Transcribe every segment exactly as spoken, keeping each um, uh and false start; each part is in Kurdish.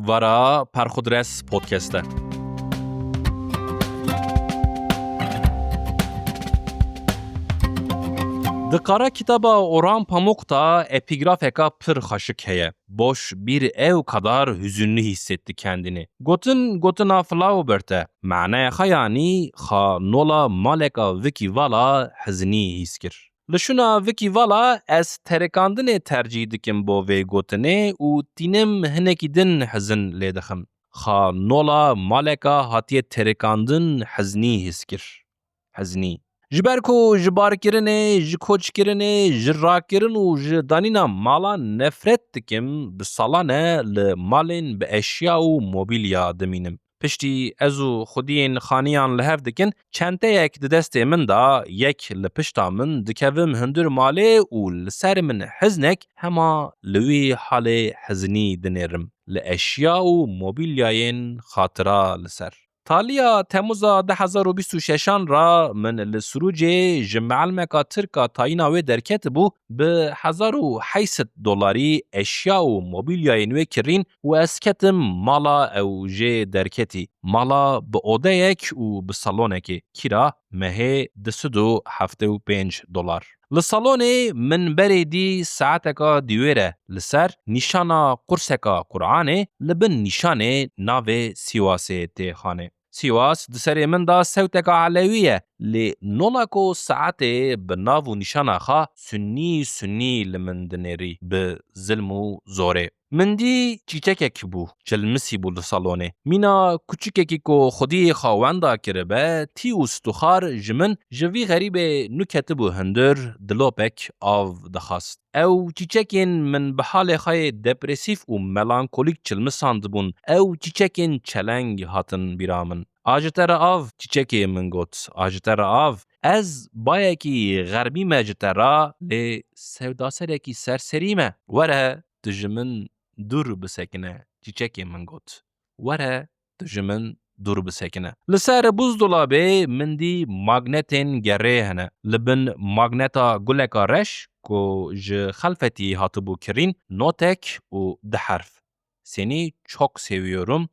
Vara Perxudres Podcast e. Di qara kitaba Orhan Pamuk de epigrafeka pir xweşik heye. Boş bir ev kadar hüzünlü hissetti kendini. Gotin, gotina Flaubert e. Manaya xwe yanî xa nola maleka vikî vala hizinî hîs kir. Li şûna vikî vala ez terikandinê tercîh dikim bo vê gotinê û tînim hinekî din hizin lê dixim. Xa nola maleka hatiye terikandin hiznî hîs kir. Hiznî. Ji ber ku ji barkirinê, ji koçkirinê, ji rakirin û ji danîna mala nefret dikim, bi salan e li malên bi eşya û mobîlya dimînim. Piştî ez û xwediyên xaniyan li hev dikin, çenteyek di destê min de, yek li pişta min dikevim hundir malê û li ser min hiznek hema li wî halê hizinî dinêrim. Li eşya û mobîlyayên xatira li ser. Taliya Temuza du hezar û bîst û şeşan re min li Sirûcê ji meelmeka Tirk a tayîna wê derketibû, bi hezar û heyt sed dolarî eşya û mobîlyayên wê kirîn û ez ketim mala ew jê derketî. Mala bi odeyek û bi salonekê. Kira mehê du sed û heftê û pênc dolar. Li salonê min berê dî saeteka dîwêr e li ser nîşana qurseka Quranê, li bin nîşanê navê Sîwasê tê xanê. Sîwas di serê min de sewteka elewî ye, lê nola ku saetê bi nav û nîşana xwe sunnî sunnî li min dinêrî bi zilm û zorê. Min dî çîçekek bû, çilmisî bû li salonê. Mîna kuçikekî ku xwedî xwe wenda kiribe, tî û stûxar ji min, ji vî xerîbê nû ketibû hundir, dilopek av dixwast. Ew çîçekên min bi halê xwe yê depresîf û melankolîk çilmisandibûn. Ew çîçekên çeleng hatin bîra min. "A ji te re av, çîçekê," min got. "A ji te re av. Ez bayekî xerbî me ji te re, lê sewdaserekî serserî me. Were, tu ji min dûr bisekine," çîçekê min got. "Were, tu ji min dûr bisekine." Li ser buzdolabê min dî magnetên gerê hene. Li bin magneta guleka reş ku ji xelfetî hatibû kirîn, notek û du herf. "Seni çok seviyorum,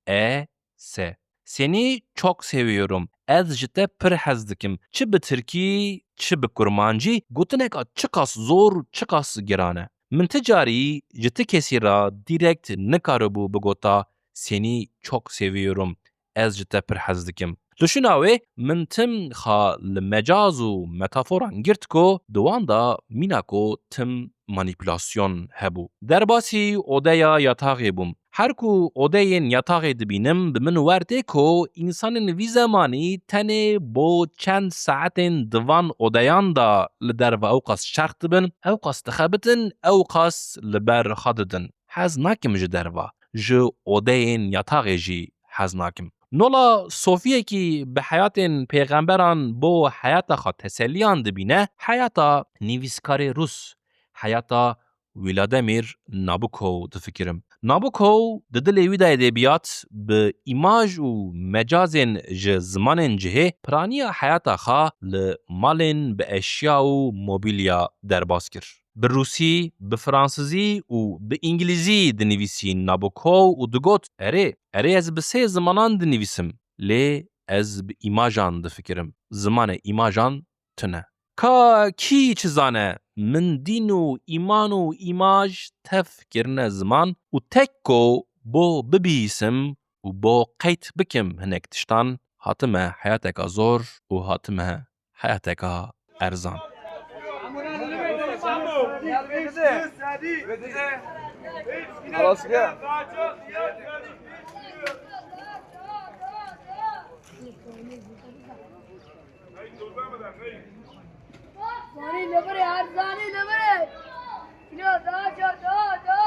E S. Seni çok seviyorum. Ez ji te pir hez dikim." Çi bi tirkî, çi bi kurmancî, gotineka çiqas zor, çiqas giran e. Min ti carî ji ti kesî re dîrekt nikaribû bigota, "Seni çok seviyorum. Ez ji te pir hez dikim." Li şûna wê min tim xa li mecaz û metaforan girt ku di wan de mîna ku tim manîpulasyon hebû. Derbasî odeya yataxê bûm. Her ku odeyên yataxê dibînim, bi min wer tê ku însanên vî zemanî tenê bo çend saetên di van odeyan de li derve ewqas çerx dibin, ewqas dixebitin, ewqas li ber xwe didin. Hez nakim ji derve, ji odeyên yataxê jî hez nakim. Nola sofiyekî bi heyatên pêxemberan bo heyata xwe teselliyan dibîne, heyata nivîskarê rûs, heyata Vladimir Nabokov difikirim. Nabokov di dilê wî de edebiyat bi îmaj û mecazên ji zimanên cihê piraniya heyata xwe li malên bi eşya û mobîlya derbas kir. Bi rûsî, bi fransizî û bi îngilîzî dinivîsî Nabokov û digot, "Erê, erê ez bi sê zimanan dinivîsim, lê ez bi îmajan difikirim. Zimanê îmajan tune." Ka kî çi zane, min dîn û îman û îmaj tev kirine ziman û tek ku bo bibihîsim û bo qeyd bikim hinek tiştan, hatime heyateka zor û hatime heyateka erzan. Zanî li vir e, her zanî li vir e. Kilo daha çok, daha, daha.